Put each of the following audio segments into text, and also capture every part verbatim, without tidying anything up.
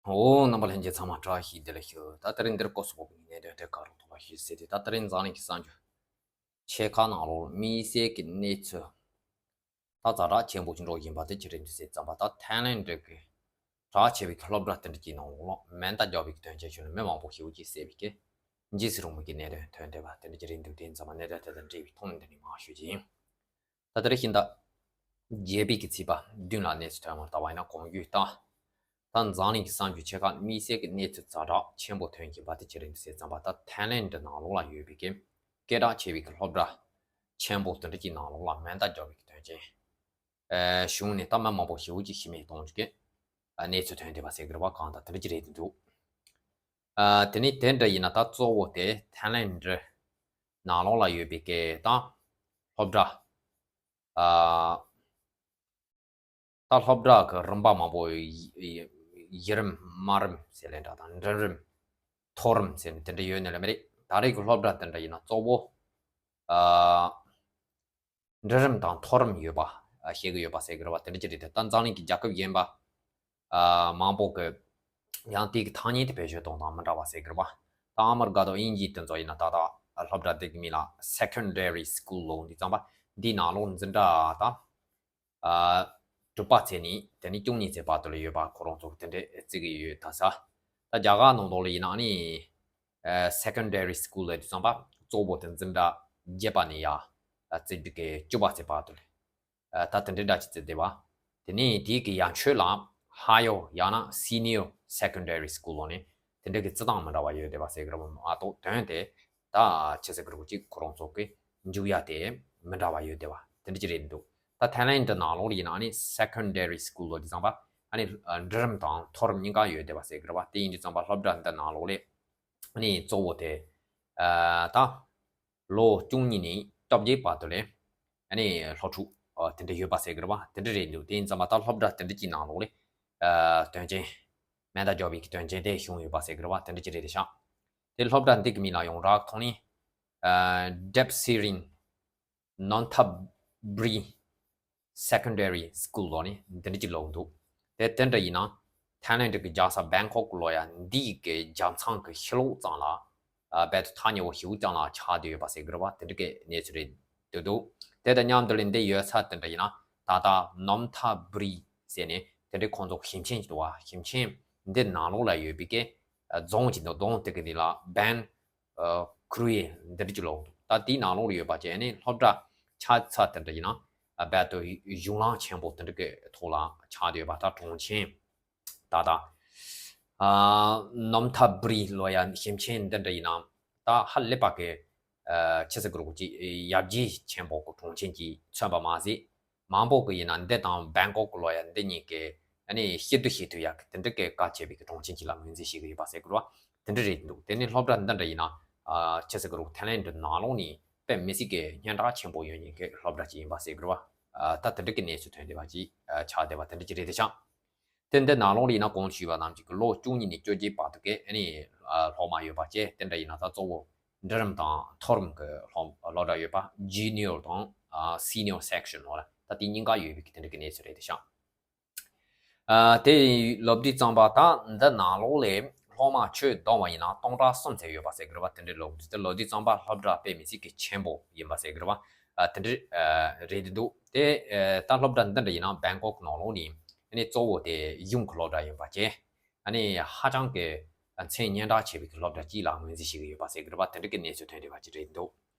འོ། རྣམ་པ་ལྷན་རྒྱས་ཚང་མ་བཀྲ་ཤིས་བདེ་ལེགས་ཞུ། ད་དེ་རིང་འདིར་སྐོར་སོགས་ཀྱི་གནད་དོན་དེ་ག་རུ་ཐོགས་པ་ཞུས་ཟེར་ཏེ། ད་དེ་རིང་འཛམ་གླིང་གི་གསར་འགྱུར་ཆེ་ཁག་ནང་ལོགས་དམིགས་བསལ་གྱི་གནས་ཚུལ། ད་ཛ་དྲག་ཆེན་པོ་ཅིག་འགྲོ་བཞིན་པ་དེ་ཅི་རེད་འདུག་ཟེར་ཙམ་པ། ད་ཐའི་ལེན་ཌི་གི་གྲགས་ཆེ་བའི་སློབ་གྲྭ་དེ་འདྲ་གྱི་ནང་ལོགས་ལ་མེ་མདའ་རྒྱག་པའི་དོན་རྐྱེན་བྱུང་ནས་མི་མང་པོ་ཞེ་པོ་ཅིག་བསད་པའི་གི་འཇིགས་སུ་རུང་བའི་གི་གནད་དོན་ཐོན་བསྡད་པ་དེ་འདྲ་ཅི་རེད་འདུག་དེ་ཙམ་པ་གནད་དོན་དེ་དང་འབྲེལ་བའི་ཐོག་ནས་འདི་ནས་མར་ཞུ་རྒྱུ་ཡིན། ད་དེ་རིང་ཕྱི་ཟླ་བརྒྱད་པའི་གི་ཚེས་པ་བདུན་ལ་གནས་ཚུལ་ཐོན་པར་ལྟ་བ་ཡིན་ན། གོང་ཞུས་ལྟར་ད་འཛམ་གླིང་གི་གསར་འགྱུར་ཆེ་ཁག་དམིགས་བསལ་གྱི་གནས་ཚུལ་ཛ་དྲག་ཆེན་པོ་ཐོན་བཞིན་པ་དེ་ཅི་རེད་འདུག་ཟེར་ཙམ་པ། ད་ཐའི་ལེན་ཌི་ནང་ལོགས་ལ་ཡོད་པའི་གི་སྐད་གྲགས་ཆེ་བའི་གི་སློབ་གྲྭ་ཆེན་པོ་དེ་འདྲ་གྱི་ནང་ལོགས་ལ་མེ་མདའ་རྒྱག་པའི་གི་དོན་རྐྱེན་ཨ་བྱུང་ནས་ད་མི་མང་པོ་ཞེ་པོ་ཅིག་ཤི་རྨས་གཏོང་བཅུག་གི་གནས་ཚུལ་ཐོན་བསྡད་པ་ཟེར་གི་རེད་པ། གང་ལྟར་དེ་འདྲ་ཅིག་རེད་འདུག་ཨ་དེ་ནས་དེ་འདྲ་ཡིན་ན་ད་གཙོ་བོ་དེ་ཐའི་ལེན་ཌི་ནང་ལོགས་ལ་ཡོད་པའི་གི་ད་སློབ་གྲྭ། ཨ་ད་སློབ་གྲྭ་གི་རིམ་པ་མང་པོ་ཡི་ཡི་གཞི་རིམ་དམའ་རིམ་ཟེར་ལེ་འདྲ་དང་། འབྲིང་རིམ་མཐོ་རིམ་ཟེར་ནས་དེ་འདྲ་ཡོད་ནི་ལ་མི་རེད། ད་རེས་ཀྱི་སློབ་གྲྭ་དེ་འདྲ་ཡིན་ན་གཙོ་བོ་ཨ་འབྲིང་རིམ་དང་མཐོ་རིམ་ཡོད་པ་ཨ་བཤད་གི་ཡོད་པ་ཟེར་གི་རེད་པ། དེ་འདྲ་ཅིག་རེད་དེ། ད་འཛམ་གླིང་གི་རྒྱལ་ཁབ་གཞན་པ་ཨ་མང་པོ་གི་ཡང་དེ་གི་ཐ་སྙད་དེ་བེད་སྤྱོད་གཏོང་སྟངས་མི་འདྲ་བ་ཟེར་གི་རེད་པ། ད་ཨ་མི་རི་ཀ་དང་དབྱིན་ཇི་དེ་ཚོ་ཡིན་ན་ད་ལྟ་སློབ་གྲྭ་དེ་གི་མིང་ལ་སེ་ཀོན་ཌ་རི་སི་ཀུལ་ལབ་འདུག་ཙམ་པ། འདིའི་ནང་ལོགས་འཛིན་གྲྭ་ད་ཨ་དྲུག་པ་ཚེ་ནས་དེ་ནས་བཅུ་གཉིས་ཚེ་བར་དུ་ལ་ཡོད་པ་ཁོ་རང་ཚོ་གི་དེ་འདྲས་བརྩི་གི་ཡོད་ད་ས། ད་རྒྱ་གར་ནང་ལོགས་ལ་ཡིན་ན་ཨ་ནི་ཨ་སེ་ཀོན་ཌ་རི་སི་ཀུལ་ལབ་དུས་ཙམ་པ་གཙོ་བོ་དེ་འཛིན་གྲྭ་བརྒྱད་པ་ནས་ཡར་ཨ་བརྩི་རྒྱུ་གི་བཅུ་པ་ཚེ་བར་དུ་ལ། ཨ་ད་དེ་འདྲའི་འདྲ་ཅིག་བརྩི་བསྡད་པ། དེ་ནས་དེའི་གི་ཡན་ཆོད་ལ་ཧ་ཡོ་ཡང་ན་སི་ནི་ཡོ་སེ་ཀོན་ཌ་རི་སི་ཀུལ་ལབ་ནས་དེ་འདྲའི་གི་བརྩི་སྟངས་མི་འདྲ་བ་ཡོད་བསྡད་པ་ཟེར་གི་རེད་པ། མ་གཏོགས་དོན་དེ་ད་ཆི་ཟེར་གི་རེད་པ། ཅིག་ཁོ་རང་ཚོ་གི་འཇུག་ཡ་དེ་མི་འདྲ་བ་ཡོད་བསྡད་པ་དེ་འདྲ་ཅིག་རེད་འདུག་ད་ཐའི་ལེན་ཌི་ནང་ལོགས་ལ་ཡིན་ན་ཨ་ནི་སེ་ཀོན་ཌ་རི་སི་ཀུལ་ལབ་དུས་ཙམ་པ་ཨ་ནི་འབྲིང་རིམ་དང་མཐོ་རིམ་གཉིས་ཀ་ཡོད་བསྡད་པ་ཟེར་གི་རེད་པ། དེ་ཡིན་དུས་ཙམ་པ་སློབ་གྲྭ་འདི་ནང་ལོགས་ལ་ཨ་ནི་གཙོ་བོ་དེ་ཨ་ད་ལོ་བཅུ་གཉིས་ནས་བཅོ་བརྒྱད་བར་དུ་ལ་ཨ་ནི་སློབ་ཕྲུག་ཨ་དེ་འདྲ་ཡོད་པ་ཟེར་གི་རེད་པ། དེ་འདྲ་རེད་འདུག་དེ་ཡིན་ཙམ་པ་ད་སློབ་གྲྭ་དེ་འདྲ་གྱི་ནང་ལོགས་ལ་ཨ་དོན་རྐྱེན་མེ་མདའ་རྒྱག་པའི་གི་དོན་རྐྱེན་དེ་བྱུང་ཡོད་པ་ཟེར་གི་རེད་པ། དེ་འདྲ་ཅིག་རེད་དེ་ཤག་དེ་སློབ་གྲྭ་འདི་གི་མིང་ལ་ཡང་རག་ཐོག་ནས་ཨ་Debsirin Nonthaburi Secondary School ལབ་ནས་འདི་འདྲ་ཅིག་ལབ་འདུག་དེ་དེ་འདྲ་ཡིན་ན་ཐའི་ལེན་ཌི་གི་རྒྱལ་ས་བེང་ཀོག་ལབ་ཡ་འདི་གི་རྒྱལ་མཚམས་གི་ཕྱི་ལོགས་ཙམ་ལ་ཨ་རྦད་དེ་ཐག་ཉེ་བོ་ཞེ་པོ་ཙམ་ལ་ཆགས་བསྡད་ཡོད་པ་ཟེར་གི་རེད་པ། དེ་འདྲ་གི་གནས་ཚུལ་རེད་འདུག་དེ་དང་མཉམ་དུ་ལ་འདི་ཡོད་ས་དེ་འདྲ་ཡིན་ན་ད་ལྟ་ནོམ་ཐ་བུ་རི་ཟེར་ནས་དེ་འདྲའི་ཁོང་ཚོ་ཞིང་ཆེན་ཅིག་འདུག་པ། ཞིང་ཆེན་འདི་ནང་ལོགས་ལ་ཡོད་པའི་གི་རྫོང་ཅིག་འདུག་རྫོང་དེ་གི་མིང་ལ་བན་ཨ་ཀུ་རི་ཡེ་འདི་འདྲ་ཅིག་ལབ་འདུག་ད་དེའི་ནང་ལོགས་ལ་ཡོད་པ་བྱས་ནས་སློབ་གྲྭ་ཆགས་ས་དེ་འདྲ་ཡིན་ན་ཨ་རྦད་དེ་གཞུང་ལམ་ཆེན་པོ་དེ་འདྲ་གི་ཐོག་ལ་ཆགས་བསྡད་ཡོད་པ། ད་གྲོང་ཆེན་ད་ལྟ་ཨ་ནོམ་ཐ་བུ་རི་ལབ་ཡ་ཞིང་ཆེན་འདི་འདྲ་ཡིན་ན་ད་ཧ་ལས་པ་གི་ཨ་ཆི་ཟེར་གི་རེད་པ། ཅིག་ཡར་རྒྱས་ཆེན་པོ་གི་གྲོང་ཆེན་ཅིག་མཚོན་པ་མ་ཟད། མང་པོ་གི་ཡིན་ན་འདི་དང་བེང་ཀོག་ལབ་ཡ་འདི་གཉིས་ཀྱི་ཨ་ནི་སྐྱིད་སྡུག་བཤད་ཐུབ་ཡ་གི་དེ་འདྲ་གི་གལ་ཆེ་བའི་གི་གྲོང་ཆེན་ཅིག་ལ་ངོས་འཛིན་བྱེད་གི་ཡོད་པ་ཟེར་གི་རེད་པ། དེ་འདྲ་རེད་འདུག་དེ་ནས་སློབ་གྲྭ་འདི་འདྲ་ཡིན་ན་ཨ་ཆི་ཟེར་གི་རེད་པ། ཐའི་ལེན་ཌི་ནང་ལོགས་ནས་དཔེ་མི་སྲིད་གི་སྙན་གྲགས་ཆེན་པོ་ཡོད་མཁན་གི་སློབ་གྲྭ་ཅིག་ཡིན་པ་ཟེར་གི་རེད་པ། ཨ་ད་དེ་འདྲ་གི་གནས་ཚུལ་ཐོན་བསྡད་པ་ཅིག་ཨ་ཆགས་བསྡད་པ་དེ་འདྲ་ཅིག་རེད་དེ་ཤག་དེ་འདི་ནང་ལོགས་ལ་ཡིན་ན་གོང་དུ་ཞུས་པ་ནང་བཞིན་གྱི་ལོ་བཅུ་གཉིས་ནས་བཅོ་བརྒྱད་བར་དུ་གི་ཨ་ནི་ཨ་སློབ་མ་ཡོད་པ་བཅས་དེ་འདྲ་ཡིན་ན་ད་གཙོ་བོ་འབྲིང་རིམ་དང་མཐོ་རིམ་གྱི་སློབ་སློབ་གྲྭ་ཡོད་པ། ཇུ་ནི་ཡར་དང་ཨ་སི་ནི་ཡར་སེག་ཤན་ལབ་ལ་ད་དེ་གཉིས་ཀ་ཡོད་པའི་གི་དེ་འདྲ་གི་གནས་ཚུལ་རེད་དེ་ཤག་ཨ་དེ་ལབ་དུས་ཙམ་པ་ད་འདི་ནང་ལོགས་ལ་སློབ་མ་ཆོས་བསྡོམས་པ་ཡིན་ན་སྟོང་ཕྲག་གསུམ་ཙམ་ཡོད་པ་ཟེར་གི་རེད་པ། དེ་འདྲ་ལབ་དུས་དེ་ལབ་དུས་ཙམ་པ་སློབ་གྲྭ་དཔེ་མི་སྲིད་གི་ཆེན་པོ་ཡིན་པ་ཟེར་གི་རེད་པ། ཨ་དེ་འདྲ་ཨ་རེད་འདུག་དེ་ཨ་ད་སློབ་གྲྭ་འདི་འདྲ་ཡིན་ན་བེང་ཀོག་ནང་ལོགས་ནས་ཨ་ནི་གཙོ་བོ་དེ་གཞུང་གི་སློབ་གྲྭ་ཡིན་པ་བཅས། ཨ་ནི་ཧ་ཅང་གི་མཚན་སྙན་གྲགས་ཆེ་བའི་གི་སློབ་གྲྭ་གཅིག་ལ་ངོས་འཛིན་བྱེད་ཀྱི་ཡོད་པ་ཟེར་གི་རེད་པ། དེ་འདྲ་གི་གནས་ཚུལ་ཐོན་བསྡད་པ་ཅིག་རེད་འདུག་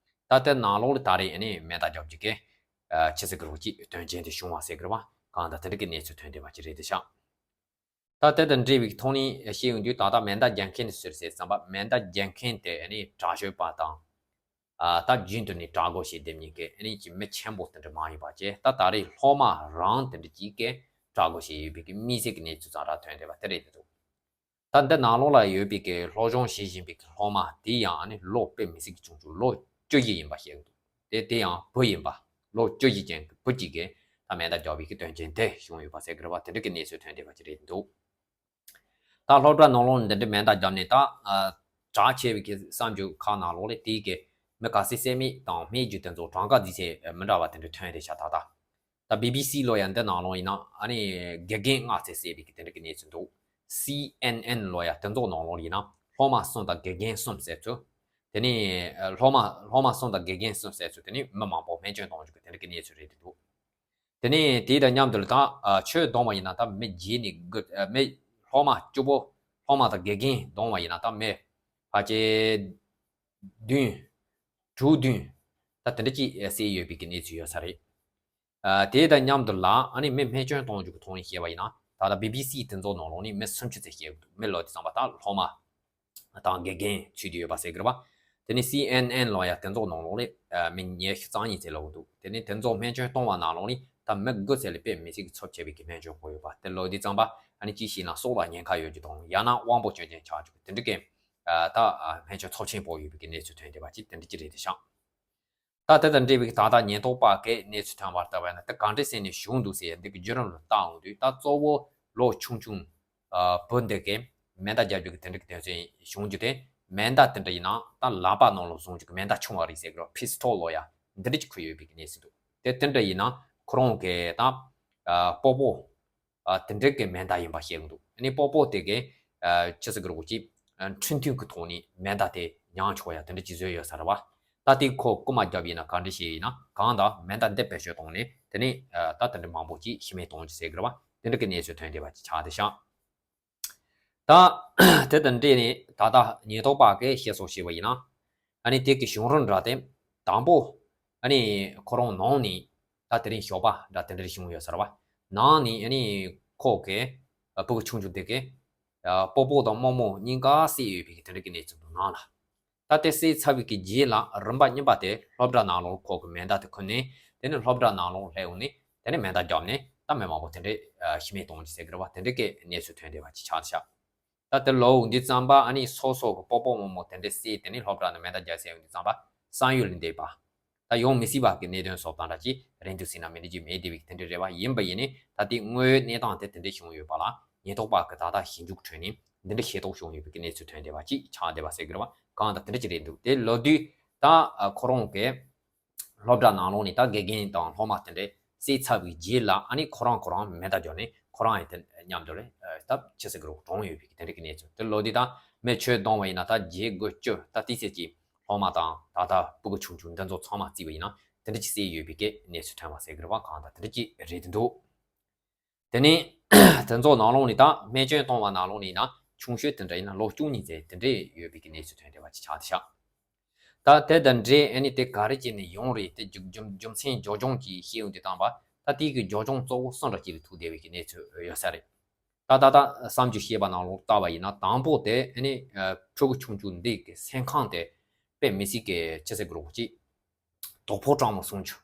ད་ལྟའི་ནང་ལོགས་ལ་ད་རེས་ཨ་ནི་མེ་མདའ་རྒྱབ་རྒྱུ་གི་ཨ་ཆི་ཟེར་གི་རེད་པ། ཅིག་དོན་རྐྱེན་དེ་བྱུང་བ་ཟེར་གི་རེད་པ། གང་ལྟར་དེ་འདྲ་གི་གནས་ཚུལ་ཐོན་བསྡད་པ་ཅིག་རེད་དེ་ཤག་ད་ལྟ་དང་འབྲེལ་བའི་ཐོག་ནས་བཤད་ཡོང་དུས་ད་ལྟ་མེ་མདའ་རྒྱག་མཁན་དེ་སུ་རེད་ཟེར་བསམ་པ། མེ་མདའ་རྒྱག་མཁན་དེ་ཨ་ནི་དྲག་སྤྱོད་པ་དང་། ཨ་ད་རྒྱུན་དུ་ནས་དྲག་རྒོལ་བྱེད་བསྡད་མཁན་གྱི་ཨ་ནི་ཅིག་མི་ཆེན་པོ་དེ་འདྲ་མང་ཡོད་པ་བཅས། ད་ད་རེས་སློབ་མ་རང་དེ་འདྲ་ཅིག་གིས་དྲག་རྒོལ་བྱས་ཡོད་པའི་གི་དམིགས་བསལ་གྱི་གནས་ཚུལ་ཙམ་ར་ཐོན་བསྡད་པ་དེ་རེད་འདུག་ད་འདི་ནང་ལོགས་ལ་ཡོད་པའི་གི་སློབ་སྦྱོང་བྱེད་བཞིན་པའི་གི་སློབ་མ་དེ་ཡང་ཨ་ནི་ལོ་དཔེ་མི་སྲིད་ཀྱི་ཆུང་ཆུང་ལོ་བཅུ་བཞི་ཡིན་པ་ཞིག་འདུག་དེ་དེ་ཡང་བུ་ཡིན་པ། ལོ་བཅུ་བཞི་ཅན་གྱི་བུ་གཅིག་གིས་ད་མེ་མདའ་རྒྱག་པའི་གི་དོན་རྐྱེན་དེ་བྱུང་ཡོད་པ་ཟེར་གི་རེད་པ། དེ་འདྲ་གི་གནས་ཚུལ་ཐོན་བསྡད་པ་ཅིག་རེད་འདུག་ད་སློབ་གྲྭ་ནང་ལོགས་འདི་འདྲའི་མེ་མདའ་བརྒྱབ་ནས་ད་ཨ་གྲགས་ཆེ་བའི་གི་གསར་འགྱུར་ཁག་ནང་ལོགས་ལ་དེའི་གི་མི་ག་ཚོད་བསད་རྨས་དང་རྨས་རྒྱུ་དེ་ཚོ་གྲངས་ཀ་འདི་ཚོ་མི་འདྲ་བ་དེ་འདྲ་ཐོན་བསྡད་ཤག་ད་ལྟ། ད་བི་བི་སི་ལབ་ཡ་འདི་ནང་ལོགས་ཡིན་ན་ཨ་ནི་དགེ་རྒན་ལྔ་ཙམ་བསད་པའི་གི་དེ་འདྲ་གི་གནས་ཚུལ་འདུག་སི་ཨེན་ཨེན་ལོ་ཡ་དེ་ཚོ་ནང་ལོགས་ལ་ཡིན་ན་སློབ་མ་གསུམ་དང་དགེ་རྒན་གསུམ་བསད་ཚུལ། དེ་ནས་སློབ་མ་སློབ་མ་གསུམ་དང་དགེ་རྒན་གསུམ་བསད་ཚུལ། དེ་ནས་མི་མང་པོ་རྨས་སྐྱོན་གཏོང་རྒྱུ་གི་དེ་འདྲ་གི་གནས་ཚུལ་རེད་འདུག་དེ་ནས་དེ་དང་མཉམ་དུ་ལ་ད་ཆོས་བསྡོམས་པ་ཡིན་ན་ད་མི་བརྒྱད་ནས་དགུ་མི་སློབ་མ་བཅུ་པོ་སློབ་མ་དང་དགེ་རྒན་བསྡོམས་པ་ཡིན་ན་ད་མི་ཕལ་ཆེར་བདུན་དྲུག་བདུན་ད་དེ་འདྲ་ཅིག་བསད་ཡོད་པའི་གི་གནས་ཚུལ་ཡོད་ས་རེད། དེ་དང་མཉམ་དུ་ལ་ཨ་ནི་མི་རྨས་སྐྱོན་གཏོང་རྒྱུ་གི་ཐོག་ནས་བཤད་པ་ཡིན་ན་ད་ལྟ་བི་བི་སི་དེ་ཚོ་ནང་ལོགས་ནས་མི་སུམ་ཅུ་ཙམ་བཤད་ཀྱི་འདུག་མི་ལོ་དེ་ཙམ་པ་ད་སློབ་མ་དང་དགེ་རྒན་ཚུད་དེ་ཡོད་པ་ཟེར་གི་རེད་པ། དེ་ནས་སི་ཨེན་ཨེན་ལོ་ཡ་དེ་ཚོ་ནང་ལོགས་ནས་མི་ཉི་ཤུ་རྩ་གཉིས་ཙམ་ལོག་གི་འདུག་དེ་ནས་དེ་ཚོ་རྨས་སྐྱོན་གཏོང་བ་ནང་ལོགས་ནས་ད་མི་དགུ་ཙམ་ལ་དཔེ་མི་སྲིད་ཀྱི་ཚབས་ཆེ་བའི་གི་རྨས་སྐྱོན་ཕོག་ཡོད་པ། དེ་ལོ་དེ་ཙམ་པ་ཨ་ནི་ཅི་ཞིག་ན་སྲོག་ལ་ཉེན་ཁ་ཡོད་རྒྱུ་དང་ཡང་ན་དབང་པོ་སྐྱོན་ཅན་ཆགས་རྒྱུ་དེ་འདྲ་གི་ད་རྨས་སྐྱོན་ཚབས་ཆེན་ཕོག་ཡོད་པའི་གི་གནས་ཚུལ་ཐོན་བསྡད་པ་ཅིག་དེ་འདྲ་ཅིག་རེད་དེ་ཤག་ད་དེ་དང་འབྲེལ་བའི་ད་ལྟ་ཉེན་རྟོག་པ་གིས་གནས་ཚུལ་ཐོན་པར་ལྟ་བས་ན་དེ་གང་འདྲ་ཟེར་ནས་བྱུང་འདུག་ཟེར་འདི་གི་བརྒྱུད་རིམ་ལ་བལྟ་འོང་དུས། ད་གཙོ་བོ་ལོ་ཆུང་ཆུང་བུ་འདི་གས་མེ་མདའ་རྒྱག་རྒྱུ་གི་དེ་འདྲ་གི་དོན་ཚན་བྱུང་རྒྱུ་དེ། མེ་མདའ་དེ་འདྲ་ཡིན་ན་ད་ལག་པ་ནང་ལ་བཟུང་རྒྱུ་གི་མེ་མདའ་ཆུང་བ་རེད་ཟེར་གི་རོ། ཕི་སི་ཊོལ་ལོ་ཡ་འདི་འདྲ་ཅིག་ཁུར་ཡོད་པའི་གི་གནས་ཚུལ་འདུག་དེ་དེ་འདྲ་ཡིན་ན་ཁོ་རང་གི་ད་སྤོ་སྤོ་ཨ་དེ་འདྲ་གི་མེ་མདའ་ཡིན་པ་བཤད་གི་འདུག་ཨ་ནི་སྤོ་སྤོ་དེ་གས་ཨ་ཅི་ཟེར་གི་རོ་ཅིག་ཨ་འཕྲིན་ཐུང་གི་ཐོག་ནས་མེ་མདའ་དེ་མྱངས་ཆོག་ཡ་དེ་འདྲ་ཅིག་བཟོས་ཡོད་ས་རེད་བ། ད་དེ་ཁོ་རྐུ་མ་བརྒྱབ་ཡིན་ན་ག་འདྲ་བྱས་ཡིན་ན་གང་ལྟར་མེ་མདའ་འདི་བེད་སྤྱོད་བཏང་ནས་དེ་ནས་ཨ་ད་དེ་འདྲ་མང་པོ་ཅིག་ཤི་རྨས་གཏོང་རྒྱུ་ཟེར་གི་རེད་བ། དེ་འདྲ་གི་གནས་ཚུལ་ཐོན་བསྡད་པ་ཅིག་ཆགས་བསྡད་ཤག་ད་དེ་དང་འབྲེལ་ནས་ད་ལྟ་ཉེན་རྟོག་པ་གིས་བཤད་སྲོལ་བྱས་པ་ཡིན་ན། ཨ་ནི་དེ་གི་བྱུང་རིམ་འདྲ་དེ་དང་པོ་ཨ་ནི་ཁོ་རང་ནང་ནས་ད་དེ་རིང་ཞོགས་པ་འདྲ་དེ་འདྲ་བྱུང་ཡོད་ས་རེད་བ། ནང་ནས་ཨ་ནི་ཁོ་གི་ཕྲུ་གུ་ཆུང་ཆུང་དེ་གི་སྤོ་སྤོ་དང་རྨོ་མོ་གཉིས་ཀ་བསད་ཡོད་པའི་གི་དེ་འདྲ་གི་གནས་ཚུལ་འདུག་ནང་ལ། ད་དེ་བསད་ཚར་བའི་གི་རྗེས་ལ་རིམ་པ་གཉིས་པ་དེ་སློབ་གྲྭ་ནང་ལོགས་ཁོ་གི་མེ་མདའ་དེ་ཁུར་ནས་དེ་ནས་སློབ་གྲྭ་ནང་ལོགས་སླེབས་ཡོང་ནས་དེ་ནས་མེ་མདའ་བརྒྱབ་ནས་ད་མི་མང་པོ་དེ་འདྲས་ཤི་རྨས་གཏོང་རྒྱུ་ཟེར་གི་རེད་བ། དེ་འདྲས་ཀྱི་གནས་ཚུལ་ཐོན་བསྡད་པ་ཅིག་ཆགས་ཤག་ད་དེ་ལོ་འདི་ཙམ་པ་ཨ་ནི་སོ་སོ་གི་སྤོ་སྤོ་རྨོ་མོ་དེ་འདྲས་བསད་དེ་ནས་སློབ་གྲྭ་ནས་མེ་མདའ་བརྒྱབ་ཟེར་ཡོང་དུས་ཙམ་པ་བསམ་ཡུལ་ལས་འདས་པ། ད་ཡོང་མི་སྲིད་པ་གི་གནད་དོན་བཟོ་སྟངས་འདྲ་ཅིག་རེད་འདུག་ཟེར་ན་མི་འགྲིག་གི་མེད་བསྡད་པའི་དེ་འདྲ་རེད་བ། ཡིན་པ་ཡིན་ནའི་ད་ལྟའི་དངོས་ཡོད་གནས་སྟངས་དེ་དེ་འདྲ་བྱུང་ཡོད་པ་ལ་ཉེན་རྟོག་པ་གི་ད་ལྟ་ཞིབ་འཇུག་ཁྲོད་ནས་འདི་འདྲ་ཤེས་རྟོགས་བྱུང་ཡོད་པའི་གནས་ཚུལ་ཐོན་བསྡད་པ་ཅིག་ཆགས་བསྡད་པ་ཟེར་གི་རེད་བ། གང་ལྟར་དེ་འདྲ་ཅིག་རེད་འདུག་དེ་ལོ་དུས་ད་ཁོ་རང་གི་སློབ་གྲྭ་ནང་ལོགས་ནས་ད་དགེ་རྒན་དང་སློབ་མ་དེ་འདྲ་བསད་ཚར་བའི་རྗེས་ལ་ཨ་ནི་ཁོ་རང་ཁོ་རང་མེ་མདའ་བརྒྱབ་ནས་ཁོ་རང་ཡང་དེ་མཉམ་དུ་རེད་ད་ཅི་ཟེར་གི་རེད་གྲོངས་ཡོད་པའི་གི་དེ་འདྲ་གི་གནས་ཚུལ། དེ་ལོ་དུས་ད་མི་ཆོས་བསྡོམས་པ་ཡིན་ན་ད་བརྒྱད་དགུ་བཅུ་ད་ཏི་སེ་གཅིག་སློབ་མ་དང་ད་ལྟ་སྤུ་གུ་ཆུང་ཆུང་འདི་ཚོ་ཚང་མ་བརྩིས་པ་ཡིན་ན་དེ་འདྲ་ཅིག་བསད་ཡོད་པའི་གི་གནས་ཚུལ་ཐོན་པ་ཟེར་གི་རེད་བ། གང་ལྟར་དེ་འདྲ་ཅིག་རེད་འདུག་དེ་ནས་དེ་ཚོ་ནང་ལོགས་ནས་ད་རྨས་སྐྱོན་བཏང་བ་ནང་ལོགས་ནས་ཡིན་ན་ཆུང་ཤོས་དེ་འདྲ་ཡིན་ན་ལོ་བཅུ་གཉིས་ཙམ་དེ་འདྲ་ཡོད་པའི་གི་གནས་ཚུལ་ཐོན་བསྡད་པ་ཅིག་ཆགས་བསྡད་ཤག་ད་དེ་དང་འབྲེལ་ཨ་ནི་དེ་ག་རེ་བྱས་ནས་ཡོང་རེད་དེ་རྒྱུ་རྒྱུ་རྒྱུ་མཚན་རྒྱབ་ལྗོངས་ཀྱི་བཤད་ཡོང་དུས་ཙམ་པ་ད་དེའི་གི་རྒྱབ་ལྗོངས་གཙོ་བོ་གསུམ་འདྲ་ཅིག་ལ་ཐུག་བསྡད་པའི་གི་གནས་ཚུལ་ཡོད་ས་རེད། ད་ད་ད་བསམ་རྒྱུ་བཤད་པ་ནང་ལོགས་ལྟ་བ་ཡིན་ན་དང་པོ་དེ་ཨ་ནི་ཕྲུ་གུ་ཆུང་ཆུང་འདི་གི་སེམས་ཁམས་དེ་དཔེ་མི་སྲིད་གི་ཅི་ཟེར་གི་རེད་ཅིག་དོ་ཕོག་དྲག་མོ་སོང་རྒྱུ།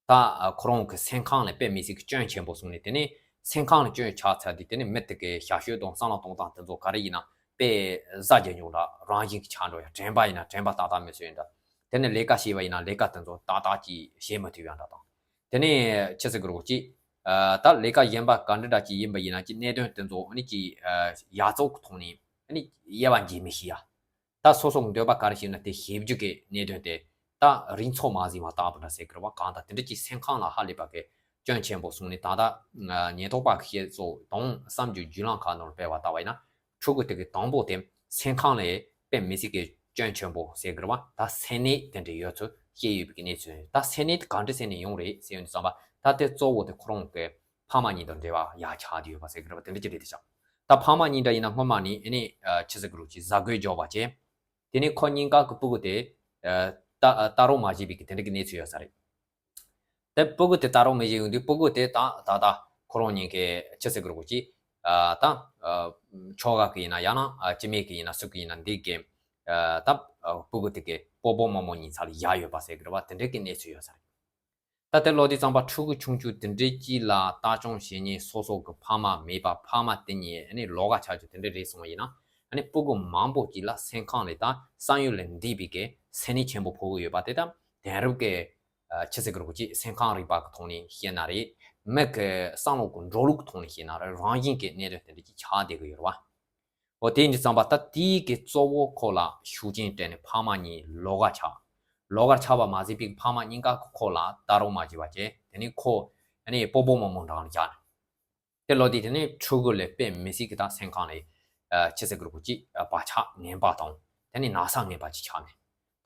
ད་ཁོ་རང་གི་སེམས་ཁམས་ལ་དཔེ་མི་སྲིད་ཀྱི་སྐྱོན་ཆེན་པོ་སོང་ནས་དེ་ནས་སེམས་ཁམས་ལ་སྐྱོན་ཆགས་ཚར་དུས་དེ་ནས་མི་དེ་གའི་ཞ་ཞོད་དང་བསམ་བློ་གཏོང་སྟངས་དེ་ཚོ་ག་རེ་ཡིན་ན་དཔེ་གཟའ་རྒྱ་འཇོག་འདྲ་རང་བཞིན་གྱི་ཆགས་འགྲོ་ཡ། དྲན་པ་ཡིན་ན་དྲན་པ་ཏག་ཏག་མི་བཟོ་ཡ་འདྲ། དེ་ནས་ལས་ཀ་བྱས་པ་ཡིན་ན་ལས་ཀ་དེ་ཚོ་ཏག་ཏག་ཅིག་བྱེད་མི་ཐུབ་ཡ་འདྲ་དང་། དེ་ནས་ཅི་ཟེར་གི་རེད་ཅིག་ད་ལས་ཀ་གཞན་པ་ག་འདྲ་འདྲ་ཅིག་ཡིན་པ་ཡིན་ན་ཅིག་གནད་དོན་དེ་ཚོ་ཨ་ནི་ཅིག་ཡག་བཙོག་གི་ཐོག་ནས་ཨ་ནི་དབྱེ་བ་འབྱེད་མི་ཤེས་ཡ། ད་སོ་སོ་གི་འདོད་པ་ག་རེ་ཞིག་ན་དེ་བྱེད་རྒྱུ་གི་གནད་དོན་དེ་ད་རིགས་ཚོགས་མ་ཟིན་པ་ལྟ་བུ་འདྲ་ཟེར་གི་རེད་བ། གང་ལྟར་དེ་འདྲ་ཅིག་སེམས་ཁམས་ལ་ཧ་ལས་པ་གི་སྐྱོན་ཆེན་པོ་སོང་ནས་ད་ལྟ་ཉེན་རྟོག་པ་གི་བཤད་སྲོལ་དང་བསམ་རྒྱུ་བརྒྱུད་ལམ་ཁག་ནང་ལ་སྤེལ་བ་ལྟ་བ་ཡིན་ན་ཕྲུ་གུ་དེ་གི་དང་པོ་དེ་སེམས་ཁམས་ལ་དཔེ་མི་སྲིད་གི་སྐྱོན་ཆེན་པོ་ཟེར་གི་རེད་བ། ད་སེམས་ནད་དེ་འདྲ་ཡོད་ཚུལ་བཤད་ཡོད་པའི་གནས་ཚུལ། ད་སེམས་ནད་དེ་ག་འདྲ་ཟེར་ནས་ཡོང་རེད་ཟེར་ཡོང་དུས་ཙམ་པ་ད་དེ་གཙོ་བོ་དེ་ཁོ་རང་གི་ཕ་མ་གཉིས་དང་འབྲེལ་བ་ཡག་ཆགས་བསྡད་ཡོད་པ་ཟེར་གི་རེད་བ། དེ་འདྲ་ཅིག་རེད་དེ་ཤག་ད་ཕ་མ་གཉིས་འདྲ་ཡིན་ན་སྔོན་མ་ནས་ཨ་ནི་ཨ་ཆི་ཟེར་གི་རེད་ཅིག་གཟབ་གོས་འཇོག་པ་བྱས། དེ་ནས་ཁོ་གཉིས་ཀ་གི་སྤུ་གུ་དེ་ཨ་ལྟ་ལྟ་རོགས་མ་བྱས་པའི་གི་དེ་འདྲ་གི་གནས་ཚུལ་ཡོད་ས་རེད། དེ་སྤུ་གུ་དེ་ལྟ་རོགས་མི་བྱེད་ཡོང་དུས་སྤུ་གུ་དེ་ད་ད་ད་ཁོ་རང་གཉིས་ཀའི་ཆི་ཟེར་གི་རེད་ཅིག་ཨ་ད་ཨ་ཁྱོ་ག་གི་ཡིན་ན་ཡང་ན་ཨ་སྐྱེ་དམན་གི་ཡིན་ན་སུ་གི་ཡིན་ན་འདི་གི་ཨ་ད་ཨ་སྤུ་གུ་དེ་གི་སྤོ་སྤོ་རྨོ་མོ་གཉིས་ཚང་ལ་ཡག་ཡོད་པ་ཟེར་གི་རེད་བ། དེ་འདྲ་གི་གནས་ཚུལ་ཡོད་ས་རེད། ད་དེ་ལོ་དེ་ཙམ་པ་ཕྲུ་གུ་ཆུང་ཆུང་དེ་འདྲའི་གཅིག་ལ་ལྟ་སྐྱོང་བྱེད་མཁན་སོ་སོ་གི་ཕ་མ་མེད་པ། ཕ་མ་དེ་གཉིས་ཨ་ནི་ལོགས་ཀ་ཆགས་རྒྱུ་དེ་འདྲ་རེད་སོང་བ་ཡིན་ན། ཨ་ནི་སྤུ་གུ་མང་པོ་གཅིག་ལ་སེམས་ཁམས་ལ་ད་བསམ་ཡུལ་ལས་འདས་པའི་གི་སེམས་ནད་ཆེན་པོ་ཕོག་གི་ཡོད་པ་དེ་ད་དེང་རབས་ཀྱི་ཨ་ཆི་ཟེར་གི་རེད་ཅིག་སེམས་ཁམས་རིག་པ་གི་ཐོག་ནས་བཤད་ན་རེད། མི་གི་བསམ་བློ་གི་འགྲོ་ལུགས་ཀྱི་ཐོག་ནས་བཤད་ན་རེད། རང་བཞིན་གྱི་གནད་དོན་དེ་འདྲ་ཅིག་ཆགས་བསྡད་གི་ཡོད་རེད་བ། འོ་དེ་ཡིན་དུས་ཙམ་པ་ད་དེའི་གི་གཙོ་བོ་ཁོ་ལ་ཤུགས་རྐྱེན་སྤྲད་ནས་ཕ་མ་གཉིས་ལོགས་ཀ་ཆགས། ལོགས་ཀ་ཆགས་པ་མ་ཟད་པའི་ཕ་མ་གཉིས་ཀ་ཁོ་ལ་ལྟ་རོགས་མ་བྱས་པ་བྱས། དེ་ནས་ཁོ་ཨ་ནི་སྤོ་སྤོ་རྨོ་མོ་འགྲམ་ལ་བཞག་ནས། དེ་ལོ་དེ་དེ་ནས་ཕྲུ་གུ་ལས་དཔེ་མི་སྲིད་ཀྱི་ད་སེམས་ཁམས་ལས་ཆི་ཟེར་གི་རུ་གུ་ཅིག་བག་ཆགས་ངན་པ་དང་དེ་ནས་ན་ཚ་ངན་པ་ཅིག་ཆགས་ནས།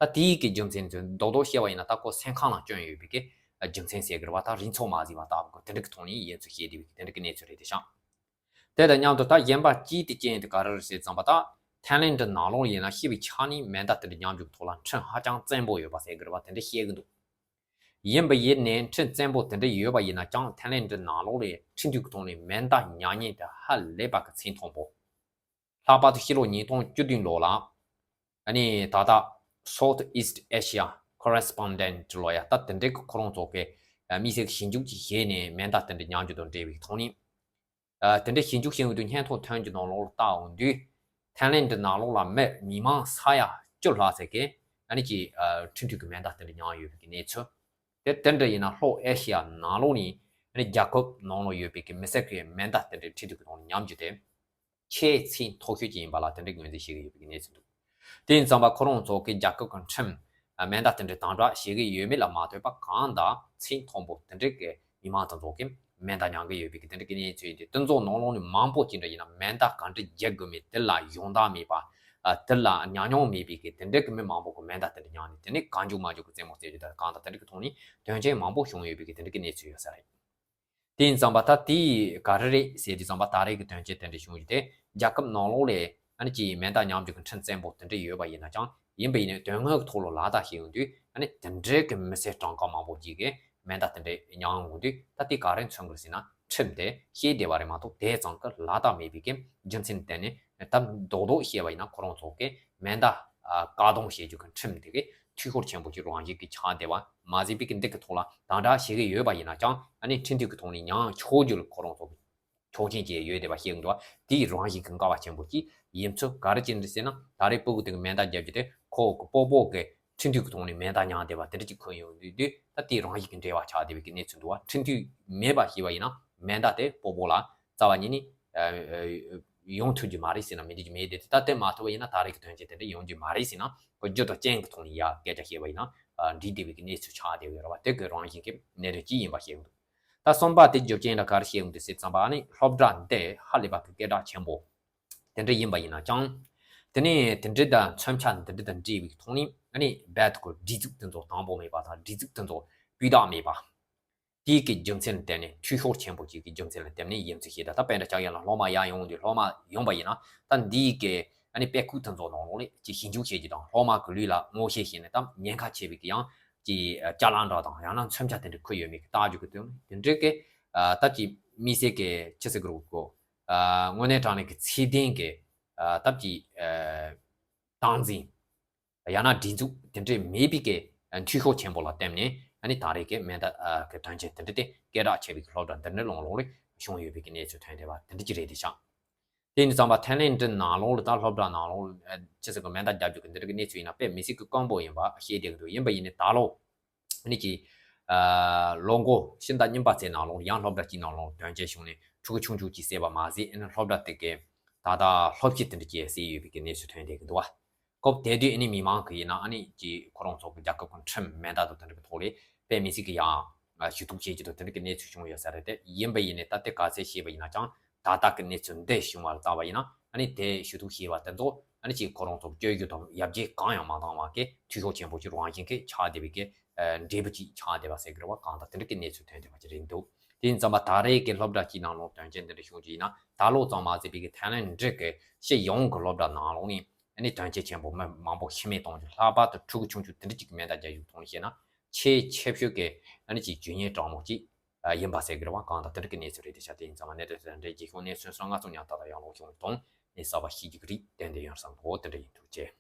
ད་དེའི་གི་རྒྱུ་མཚན་དེ་རྡོག་རྡོག་བཤད་པ་ཡིན་ན་ད་ཁོ་སེམས་ཁམས་ལ་སྐྱོན་ཡོད་པའི་གི་རྒྱུ་མཚན་ཟེར་གི་རུ་བ། ད་རིགས་ཚོགས་མ་གཟིགས་པ་ལྟ་བུ་དེ་འདྲ་གི་ཐོག་ནས་ཡིན་ཚུལ་བཤད་བསྡད་པའི་གི་དེ་འདྲ་གི་གནས་ཚུལ་རེད་དེ་ཤག་དེ་དང་མཉམ་དུ་ད་གཞན་པ་གཅིག་དེ་རྐྱེན་དེ་ག་རེ་རེད་ཟེར་ཙམ་པ། ད་ཐའི་ལན་ཌི་ནང་ལོགས་ཡིན་ན་ཤི་བའི་ཆ་ནས་མེ་མདའ་དེ་འདྲ་མཉམ་འཇོག་ཐོག་ལ་ཁྲིམས་ཧ་ཅང་བཙན་པོ་ཡོད་པ་ཟེར་གི་རེད་བ། དེ་འདྲ་བཤད་གི་འདུག་ཡིན་པ་ཡིན་ནའི་ཁྲིམས་བཙན་པོ་དེ་འདྲ་ཡོད་པ་ཡིན་ན་ཀྱང་ཐའི་ལན་ཌི་ནང་ལོགས་ལ་ཁྲིམས་མཐུན་གི་ཐོག་ནས་མེ་མདའ་ཉར་མཁན་དེ་ཧ་ལས་པ་གི་ཚད་མཐོན་པོ། ལྷག་པར་དུ་ཕྱི་ལོ་ཉིས་སྟོང་བཅུ་བདུན་ལོ་ལ་ཨ་ནི་ད་ལྟ་South East Asia Correspondent ལོ་ཡ་ད་དེ་འདྲའི་གི་ཁོ་རང་ཚོ་གི་དམིགས་བསལ་གྱི་ཞིབ་འཇུག་ཅིག་བྱས་ནས་མེ་མདའ་དེ་འདྲ་ཉར་རྒྱུ་དང་འབྲེལ་བའི་ཐོག་ནས། ཨ། དེ་འདྲའི་ཞིབ་འཇུག་བྱེད་འོས་དུ་སྙན་ཐོ་ཐོན་གྱི་ནང་ལོགས་ལ་བལྟ་འོང་དུས། ཐའི་ལན་ཌི་ནང་ལོགས་ལ་མི་མི་མང་ས་ཡ་བཅུ་ལྷག་ཙམ་གྱིས་ཨ་ནི་ཀྱི་ཨ་ཁྲིམས་མཐུན་གྱི་མེ་མདའ་དེ་འདྲ་མྱངས་ཡོད་པའི་གི་གནས་ཚུལ། དེ་དེ་འདྲ་ཡིན་ན་ལྷོ་ཨེ་ཤི་ཡ་ནང་ལོགས་ནས་ཨ་ནི་རྒྱལ་ཁབ་ནང་ལོགས་ཡོད་པའི་གི་མི་སེར་གྱི་མེ་མདའ་དེ་འདྲ་ཁྲིམས་མཐུན་གྱི་ཐོག་ནས་ཉར་རྒྱུ་དེ། ཆེས་ཚད་མཐོ་ཤོས་ཅིག་ཡིན་པ་ལ་དེ་འདྲའི་ངོས་འཛིན་བྱེད་ཀྱི་ཡོད་པའི་གནས་ཚུལ་འདུག་དེ་ཡིན་ཙང་པ་ཁོ་རང་ཚོ་གི་རྒྱལ་ཁབ་ཀྱི་ཁྲིམས་མེ་མདའ་དེ་འདྲའི་དམ་དྲག་བྱེད་ཀྱི་ཡོད་མེད་ལ་མ་ལྟོས་པ་གང་ལྟར་ཚད་མཐོན་པོ་དེ་འདྲའི་གི་མི་མང་དེ་ཚོ་གི་མེ་མདའ་མྱངས་ཀྱི་ཡོད་པའི་གི་དེ་འདྲའི་གི་གནས་ཚུལ་ཡིན་དུས། དེ་ཚོ་ནང་ལོགས་ནས་མང་པོ་ཅིག་འདྲ་ཡིན་ན་མེ་མདའ་ག་འདྲ་རྒྱག་དགོས་མིན་དེ་ལ་ཡོང་བསྡད་མེད་པ། ཨ། དེ་ལ་ཉམས་མྱོང་མེད་པའི་གི་དེ་འདྲའི་གི་མི་མང་པོ་གི་མེ་མདའ་དེ་འདྲ་མྱངས་ནས་དེ་ནས་གང་མགྱོགས་མ་མགྱོགས་གི་རྩེད་མོ་རྩེ་རྒྱུ་དང་གང་ལྟར་དེ་འདྲའི་གི་ཐོག་ནས་དོན་རྐྱེན་མང་པོ་བྱུང་ཡོད་པའི་གི་དེ་འདྲའི་གི་གནས་ཚུལ་ཡོད་ས་རེད། དེ་ཡིན་ཙང་པ་ད་དེ་ག་རེ་རེད་ཟེར་དུས་ཙམ་པ་ད་རེས་ཀྱི་དོན་རྐྱེན་དེ་འདྲ་བྱུང་རྒྱུ་དེ་རྒྱལ་ཁབ་ནང་ལོགས་ལ་ཨ་ནི་ཀྱི་མེ་མདའ་མཉམ་འཇོག་གི་ཁྲིམས་བཙན་པོ་དེ་འདྲ་ཡོད་པ་ཡིན་ན་ཀྱང་། ཡིན་པ་ཡིན་ནའི་དོན་དངོས་ཀྱི་ཐོག་ལ་ལག་བསྟར་བྱེད་ཡོང་དུས་ཨ་ནི་དེ་འདྲའི་གི་མི་སེར་གྲངས་ཀ་མང་པོ་ཅིག་གིས་མེ་མདའ་དེ་འདྲ་མྱངས་ཡོང་དུས། ད་དེ་ག་རེ་མཚོན་གྱི་རེད་ཟེར་ན། ཁྲིམས་དེ་ཤེས་བདེ་བ་རེད་མ་གཏོགས་དེ་ཙམ་གྱི་ལག་བསྟར་མེད་པའི་གི་རྒྱུ་མཚན་བརྟེན་ནས། ད་རྡོག་རྡོག་བཤད་པ་ཡིན་ན་ཁོ་རང་ཚོ་གི་མེ་མདའ་ཨ་བཀག་སྡོམ་བྱེད་རྒྱུ་གི་ཁྲིམས་དེ་གི་འཐུས་ཤོར་ཆེན་པོ་ཞིག་རང་བཞིན་གྱིས་ཆགས་བསྡད་པ་མ་ཟད་པའི་གི་འདི་གི་ཐོག་ལ་དམ་དྲག་བྱེད་ཀྱི་ཡོད་པ་ཡིན་ན་ཀྱང་། ཨ་ནི་ཁྲིམས་མཐུན་གྱི་ཐོག་ནས་མྱངས་ཆོག་རྒྱུ་ལ་ཁོ་རང་ཚོ་གི་ཆོག་མཆན་བྱས་ཡོད་བསྡད་པ་ཤེས་ཀྱི་འདུག་དེའི་རང་བཞིན་གྱི་འགལ་བ་ཆེན་པོ་ཅིག་ཡིན་ཚུལ་ག་རེ་བྱས་འདུག་ཟེར་ན། ད་རེས་སྤུ་གུ་དེ་གི་མེ་མདའ་རྒྱག་རྒྱུ་དེ་ཁོ་གི་སྤོ་སྤོ་གི་ཁྲིམས་མཐུན་གྱི་ཐོག་ནས་མེ་མདའ་མྱངས་བསྡད་པ་དེ་འདྲ་ཅིག་གོ་ཡོང་དུས། ད་དེའི་རང་བཞིན་གྱི་འབྲེལ་བ་ཆགས་བསྡད་པའི་གི་གནས་ཚུལ་འདུག་ཁྲིམས་མཐུན་མེད་པ་ཞིག་པ་ཡིན་ན་མེ་མདའ་དེ་སྤོ་སྤོ་ལ་རྩ་བ་ཉིད་ནས་ཡོང་ཐུབ་རྒྱུ་མ་རེད་ཟེར་ན་མི་འགྲིག་རྒྱུ་མེད་དེ། ད་དེ་མ་ཐུབ་པ་ཡིན་ན་ད་རེས་ཀྱི་དོན་རྐྱེན་དེ་འདྲ་ཡོང་རྒྱུ་མ་རེད་ཟེར་ན། ཁོ་རྒྱུ་དང་རྐྱེན་གྱི་ཐོག་ནས་ཡ་སྐད་ཆ་བཤད་པ་ཡིན་ན་འགྲིག་བསྡད་པའི་གི་གནས་ཚུལ་ཆགས་བསྡད་ཡོད་རེད་བ། དེ་གི་རང་བཞིན་གྱི་གནད་དོན་གཅིག་ཡིན་པ་ཤེས་ཀྱི་འདུག་ད་གསུམ་པ་དེ་རྒྱུ་རྐྱེན་ལ་ག་རེ་བཤད་ཀྱི་འདུག་ཟེར་ཙམ་པ། ཨ་ནི་སློབ་གྲྭ་འདི་ཧ་ལས་པ་གི་སྐད་གྲགས་ཆེན་པོ་དེ་འདྲ་ཡིན་པ་ཡིན་ན་ཀྱང་། དེ་ནས་དེ་འདྲ་དང་མཚོན་ཆ་འདི་འདྲ་དང་འབྲེལ་བའི་ཐོག་ནས་ཨ་ནི་རྦད་དེ་ཁོ་སྒྲིག་འཛུགས་དེ་ཚོ་དང་པོ་མེད་པ་དང་། སྒྲིག་འཛུགས་དེ་ཚོ་སྤུས་དག་མེད་པ། དེའི་གི་རྒྱུ་མཚན་ལ་བརྟེན་ནས། འཐུས་ཤོར་ཆེན་པོ་ཅིག་གི་རྒྱུ་མཚན་ལ་བརྟེན་ནས་ཡིན་ཚུལ་བཤད། ད་ད་དཔེར་ན་ཆ་བཞག་ན་སློབ་མ་ཡར་ཡོང་དུས། སློབ་མ་ཡོང་པ་ཡིན་ན་ད་འདིའི་གི་ཨ་ནི་དཔེ་ཁུག་དེ་ཚོ་ནང་ལོགས་ལ་ཅིག་ཞིབ་འཇུག་བྱེད་རྒྱུ་དང་། སློབ་མ་གི་ལུས་ལ་ངོ་ཤེས་བྱས་ནས་ད་ཉེན་ཁ་ཆེ་བའི་གི་ཡང་ཅིག་ཅ་ལག་འདྲ་དང་ཡང་ན་མཚོན་ཆ་དེ་འདྲ་ཁུར་ཡོད་མེད་ཀྱི་བརྟག་རྒྱུ་གི་དོན་དེ་འདྲའི་གི་ད་ཅིག་དམིགས་བསལ་གི་ཆི་ཟེར་གི་རེད་གོ། དངོས་གནས་དྲང་གནས་ཀྱི་ཚད་ལྡན་གྱི་ད་ཅིག་སྟངས་འཛིན། ཡང་ན་སྒྲིག་འཛུགས་དེ་འདྲས་མེད་པའི་གི་འཐུས་ཤོར་ཆེན་པོ་ལ་བརྟེན་ནས་ཨ་ནི་ད་རེས་ཀྱི་མེ་མདའ་གི་དོན་རྐྱེན་དེ་འདྲ་དེ་སྐད་གྲགས་ཆེ་བའི་གི་སློབ་གྲྭ་འདི་འདྲའི་ནང་ལོགས་ལ་བྱུང་ཡོད་པའི་གི་གནས་ཚུལ་ཐོན་བསྡད་པ་དེ་འདྲ་ཅིག་རེད་དེ་ཤག་དེ་ཡིན་ཙང་པ་ཐའི་ལན་ཌི་ནང་ལོགས་ལ་ད་སློབ་གྲྭ་ནང་ལོགས་ལ་ཅི་ཟེར་གི་མེ་མདའ་རྒྱག་རྒྱུ་གི་འདི་འདྲ་གི་གནས་ཚུལ་ཡིན་ན་དཔེ་མི་སྲིད་གི་དཀོན་པོ་ཡིན་པ་ཤེས་བསྡད་ཀྱི་འདུག་ཡིན་པ་ཡིན་ནའི་ད་ལོ་ཨ་ནི་ཅིག་ལོ་འགོ་ཕྱི་ཟླ་གཉིས་པ་ཚེས་ནང་ལོགས་ཡང་སློབ་གྲྭ་གཅིག་ནང་ལོགས་དོན་རྐྱེན་བྱུང་ནས་ཕྲུ་གུ་ཆུང་ཆུང་ཅིག་བསད་པ་མ་ཟད། ཨ་ནི་སློབ་གྲྭ་དེ་གའི་ད་ལྟ་སློབ་སྤྱི་དེ་འདྲ་ཅིག་བསད་ཡོད་པའི་གི་གནས་ཚུལ་ཐོན་བསྡད་ཀྱི་འདུག་བ། སྐབས་དེ་དུས་ཨ་ནི་མི་མང་གི་ཡིན་ན་ཨ་ནི་ཅིག་ཁོ་རང་ཚོ་གི་རྒྱལ་ཁབ་ཀྱི་ཁྲིམས་མེ་མདའ་དང་དེ་འདྲ་གི་ཐོག་ལ་དཔེ་མི་སྲིད་ཀྱི་ཡང་ཞུ་གཏུག་བྱེད་ཀྱི་འདུག་དེ་འདྲ་གི་གནས་ཚུལ་བྱུང་ཡོད་ས་རེད་དེ། ཡིན་པ་ཡིན་ནའི་ད་དེ་ག་ཚད་ཤེས་པ་ཡིན་ན་ཀྱང་ད་ལྟ་གི་གནས་ཚུལ་འདི་བྱུང་བ་ལ་བལྟས་པ་ཡིན་ན་ཨ་ནི་དེ་ཞུ་གཏུག་བྱས་པ་དེ་ཚོ་ཨ་ནི་ཅིག་ཁོ་རང་ཚོ་གི་བཅོས་བསྒྱུར་དང་ཡར་རྒྱས་གང་ཡང་མ་བཏང་བ་གི་འཐུས་ཤོར་ཆེན་པོ་ཅིག་རང་བཞིན་གྱིས་ཆགས་བསྡད་པའི་གི་འབྲས་བུ་ཅིག་ཆགས་བསྡད་པ་ཟེར་གི་རེད་བ། གང་ལྟར་དེ་འདྲ་གི་གནས་ཚུལ་ཐོན་བསྡད་པ་ཅིག་རེད་འདུག་དེ་ཡིན་ཙང་པ་ད་རེས་ཀྱི་སློབ་གྲྭ་གཅིག་ནང་ལོགས་དོན་རྐྱེན་འདི་འདྲ་བྱུང་རྒྱུ་ཡིན་ན། ད་ལོ་ཙམ་མ་ཟད་པའི་གི་ཐའི་ལན་ཌི་གི་སྤྱི་ཡོངས་ཀྱི་སློབ་གྲྭ་ནང་ལོགས་ནས་ཨ་ནི་དོན་རྐྱེན་ཆེན་པོ་མི་མང་པོ་ཤི་རྨས་གཏོང་རྒྱུ། ལྷག་པར་དུ་ཕྲུ་གུ་ཆུང་ཆུང་དེ་འདྲ་ཅིག་གི་མེ་མདའ་རྒྱག་རྒྱུ་ཐོག་ནས་བཤད་ན་ཆེས་ཆེ་ཤོས་ཀྱི་ཨ་ནི་ཅིག་ཇུས་ཉེས་དྲང་མོ་ཅིག་ཡིན་པ་ཟེར་གི་རེད་བ། གང་ལྟར་དེ་འདྲ་གི་གནས་ཚུལ་རེད་དེ་ཤག་དེ་ཡིན་ཙང་མ་གནད་དོན་དེ་འདྲའི་རྗེས་ཤོག་གནས་ཚུལ་སོགས་ང་ཚོ་ཉག་ཏག་ཏག་ཡང་ལོག་བྱུང་དང་ནས་གསར་པ་ཤེས་རྒྱུ་གི་རིགས་ཏན་ཏན་ཡོང་བསམ་གོ། དེ་འདྲ་ཡིན། ཐུགས་རྗེ་ཆེ།